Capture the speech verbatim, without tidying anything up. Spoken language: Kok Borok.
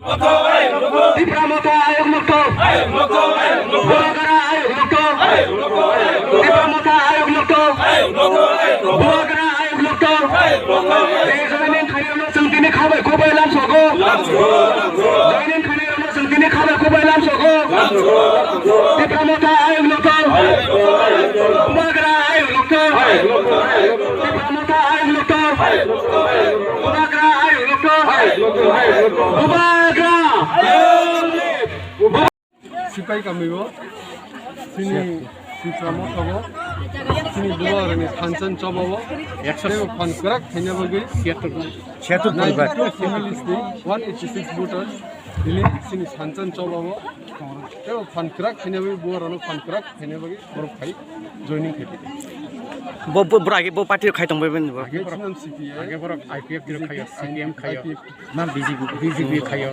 Tipra Motha Ayok Lokto. Bubagra Ayok Lokto. Tipra Motha Ayok Lokto. Bubagra Ayok Lokto. Joining khairokno chwng tini khabai kubai lamsogo. Joining khairokno chwng tini khabai kubai lamsogo. Tipra Motha Ayok Lokto. Bubagra Ayok Lokto. Tipra Motha Ayok Lokto. Bubagra Ayok Lokto. Bubagra. Sipai kamio, sini Tipra Motha o, sini Bubagrani thansa ni choba o, tei phan kwrak khaina bagwi ninety-two families ni one eighty-six voters, tini sini thansa ni choba o, tei phan kwrak khaina bagwi Bubagrano phan kwrak khaina bagwi borok phai joining khai. Bo, bo, bwragi, bo party khai tong bai bini bo. Age borok, age borok I P F tiro khayo, C P M khayo. Na B J P, B J P khayo.